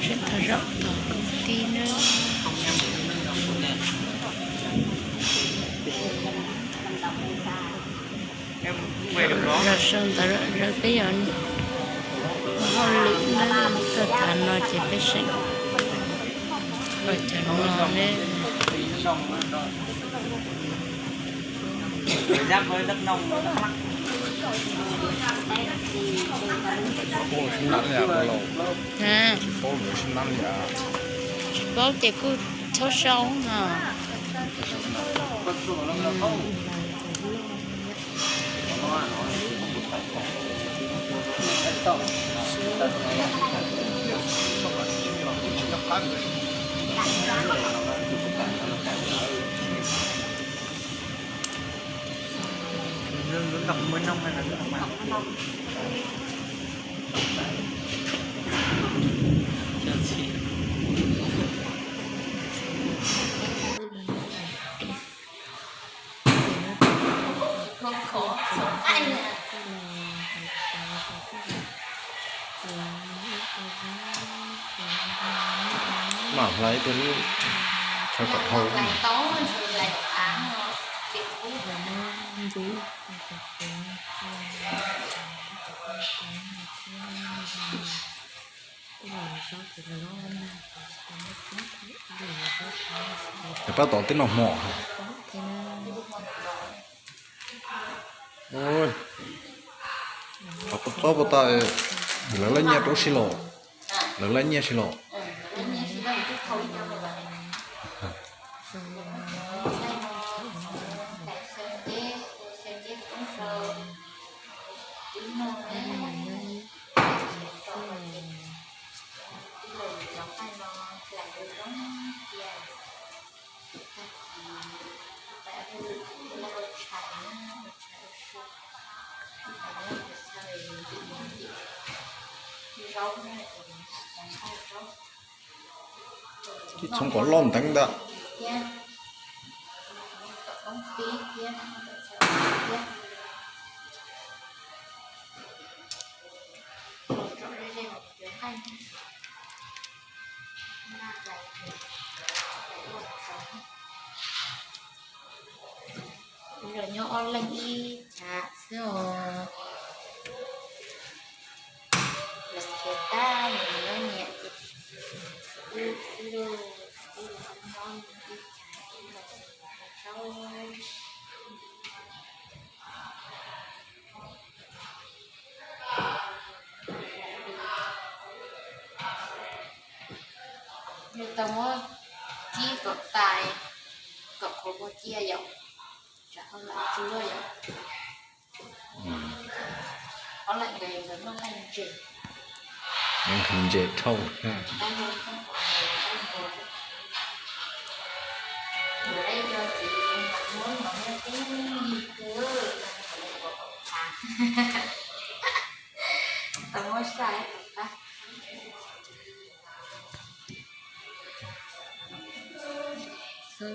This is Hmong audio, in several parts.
Tseem tau zaum tom koob tij na. Zaum sau ntawd lawm peb yuav ua hauj lwm na, tuaj thav no ces peb seem ua cov no ne. Tsis paub ces kuj txhob sau no. Mam hlais ib tug lub chaw kom dhau. Cov pab tom teb no hmo. Qhov txob puas tas, lawv laij nyiaj rau si los, lawv laij nyiaj si los. Tib txhoov kom loj nteev ntag. Los nyob ob leeg ib tsav xwb os. Los khiav tag nws lub niam ces wb xwb lauj, wb los nyob ib tsav wb los tsaub. Yus tau muab cib kom tas, kom qhuav muag cia yom, tsam ho lam tsuag yom. Qhov lawm nkawd nkawd noj qaij ntses. Nqhis ntses dhau. Tau muab saib. Tam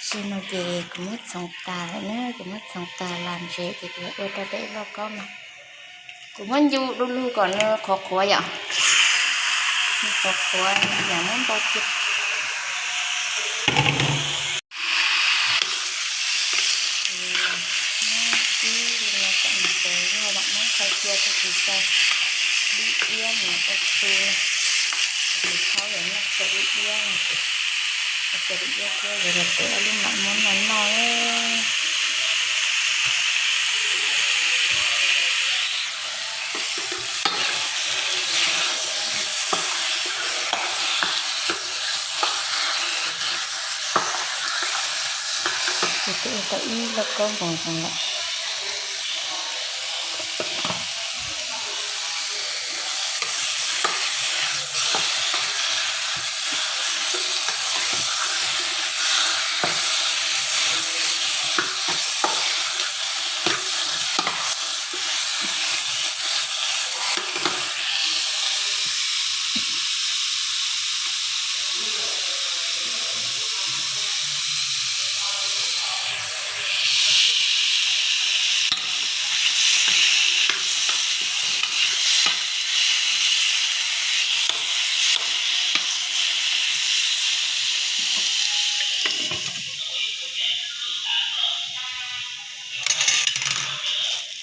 sim no ces kuv muab txhoov tas lawm na, kuv muab txhoov tas las ntses ces kuv ua rau peb lauj kaub no. Kuv muab ncu du lug kom nws qhuav qhuav yom. Nws qhuav qhuav yam muab npau cia. Muab tib li no kom nws qhuav zog mam muab npau cia rau tus tau dub iab mus ua tu. Tus thaub yog noj tau dub iab, ua tau dub iab thiab yog los peb ua lub mam muab no noj. Ces twb ua tau ib lauj kaub nkoos zoo lawm.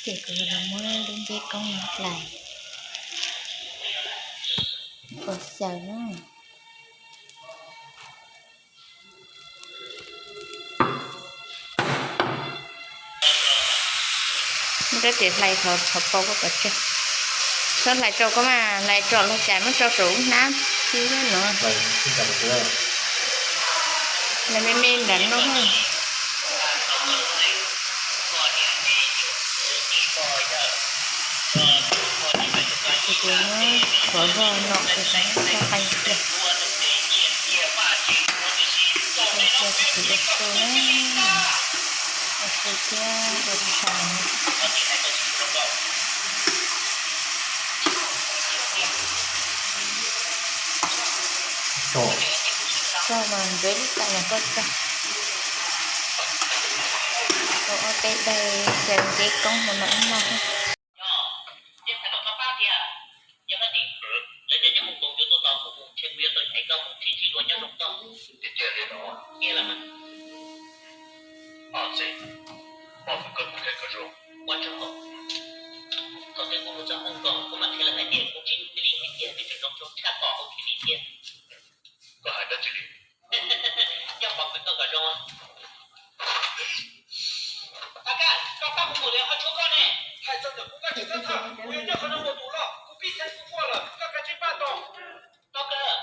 Ces kuv los muab lub nceb koob no hlais ua xyaw na. Muab rab riam hlais qhov qhov paus koj kom tsawg. Txhob hlais rau koj mas, hlais tsom los cas muab tso saum lub hnab xwb no. Hlais me me nram no. Ces kuv muab qhov vog no es tso qees kiag. Qees kiag tus ua su na, ua su thiab ua tshais. Tso mas ntxuav lub tais no koj tso. Ua ob peb daim xyaw nceb koob no mas ib noj. Koj hais dab tsi li? Yog pom kuv tau kom zoo. Koj pab kuv mus li qhov tshuaj koj ne. Hais txog ntawm kuv koj tsis txhob tham, kuv yuav nyob qhov no ua tus loj, kuv pib xeev kuv muaj lawm, koj kav tsij pab tau. Tau kawg.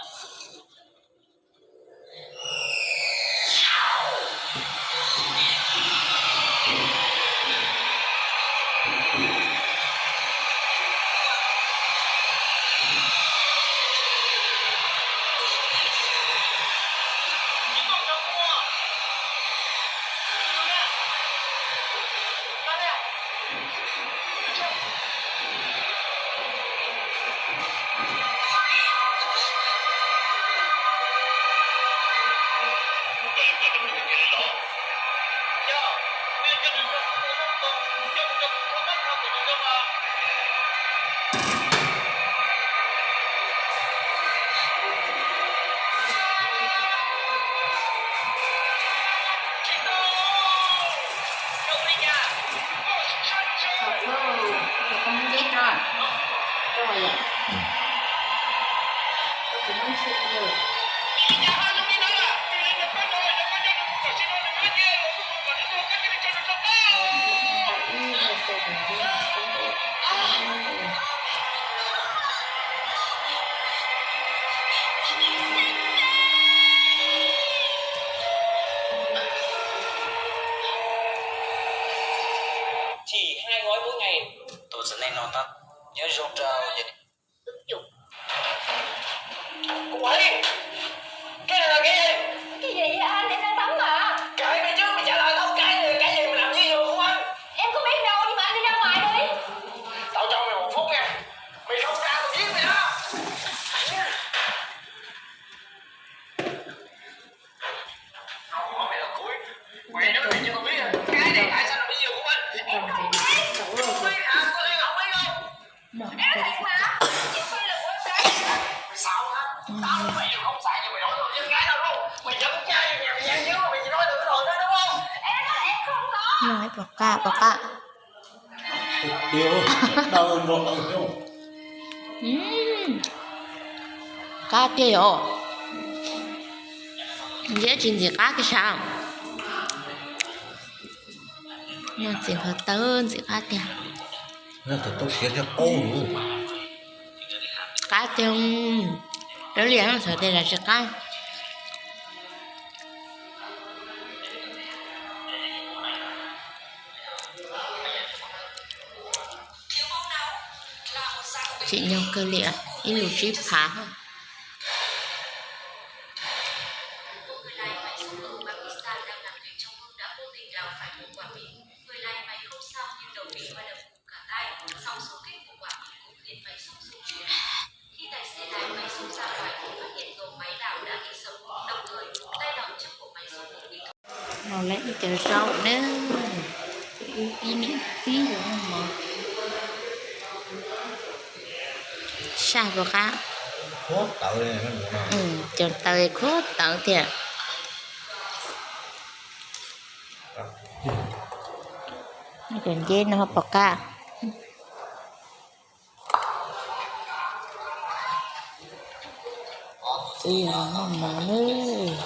Tus txiv neej no tab nyob zoo rau. Cái này là cái gì? Cái gì vậy anh? Em đang tắm mà. Kệ mày chứ, mày trả lời tao cái này là cái gì, mày làm gì rồi không anh? Em có biết đâu, nhưng mà anh đi ra ngoài đi. Tao cho mày một phút nha. Mày không ra tao giết mày đó. Tao hỏi mày lần cuối. Mày nói mày cho tao biết nha. Cái này tại sao là bây giờ của anh? Em không biết. Em không biết hả? Tao đang hỏi mày không? Em nói thiệt mà. Sao á? Tao với mày đều không xài, mày nói tao với em gái tao đúng không? Mày giấu cha em nhà mày gian dối, mày chỉ nói tao cái thời đó đúng không? Em nói em không có. Pom qab, pom qab. Qab tiag yom. Ntxim tsis ntxim qab kiag sav. Noj txiv qhov tawb ntxim qab tiag. Qab tiag. Lawv liam no xav tias lawv tsis qab. Tsim nyog kawg li, ib lus tsib phav. Los lawm ib co zaub na, ib niam txiv los mov. Saj puas qab? Cov taws khuab tawv tiag. Cov nceb no ho pom qab. Ib yam noj mov nawb.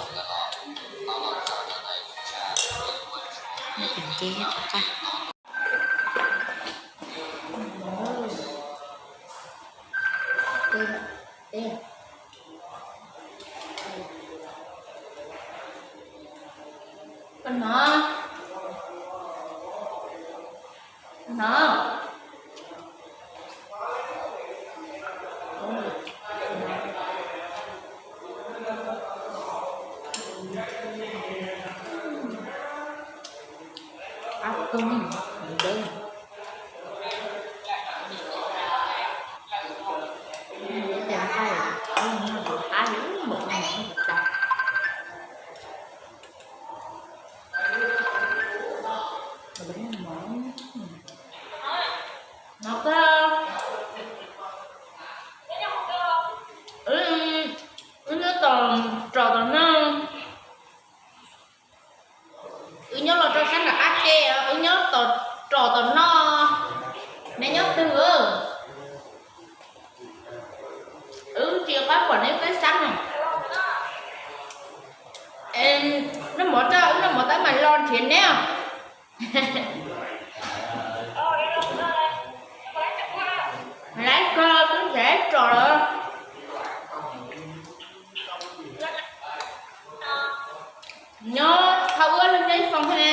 Noj cov nceb nyob tom qab. Koj hnov, hnov. Qab kawg, dawb. Ib co nqaij, noj qab li npaum no tas. No koj, wb nyob tom, rau tom no. Wb nyob los rau sab nram qab ke, wb nyob tom, rau tom no. Neb nyob twg? Wb tsis pab pom neb peb xab no. Noj mov, wb noj mov tab mas los nrhiav neb os. Laiv kawg, twb nrhiav tso lawm. Nyob thaj ub leej nyob ib xoo thiab ne.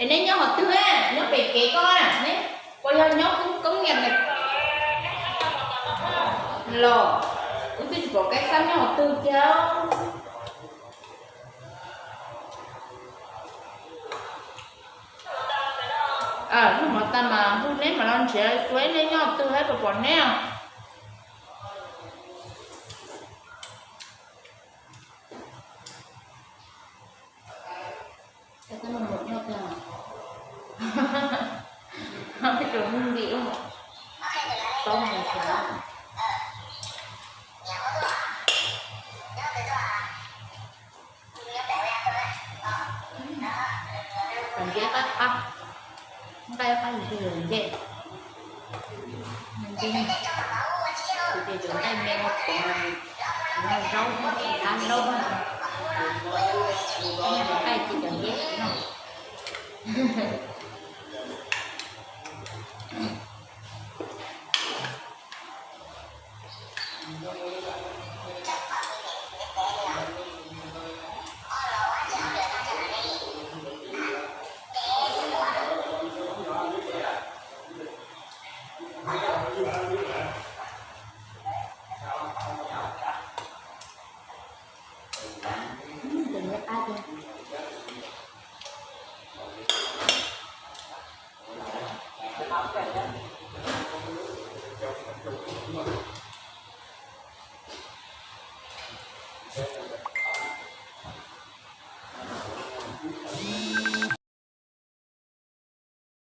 Es neb nyob qhov twg? Nyob pem kev koj, neb puas yog nyob koob nyiam los? Wb twb tsis pom kev xab nyob qhov twg thiab. Noj mov tas mas hu neb mam los nrhiav, xyuas neb nyob qhov twg thiab puas pom neb os. Cov nceb qab qab, nqaij qab ntse, ntse, kuv ces cov nqaij me no, zaub, qab zaub, nqaij ces cov nceb no. Cov nceb qab tiag.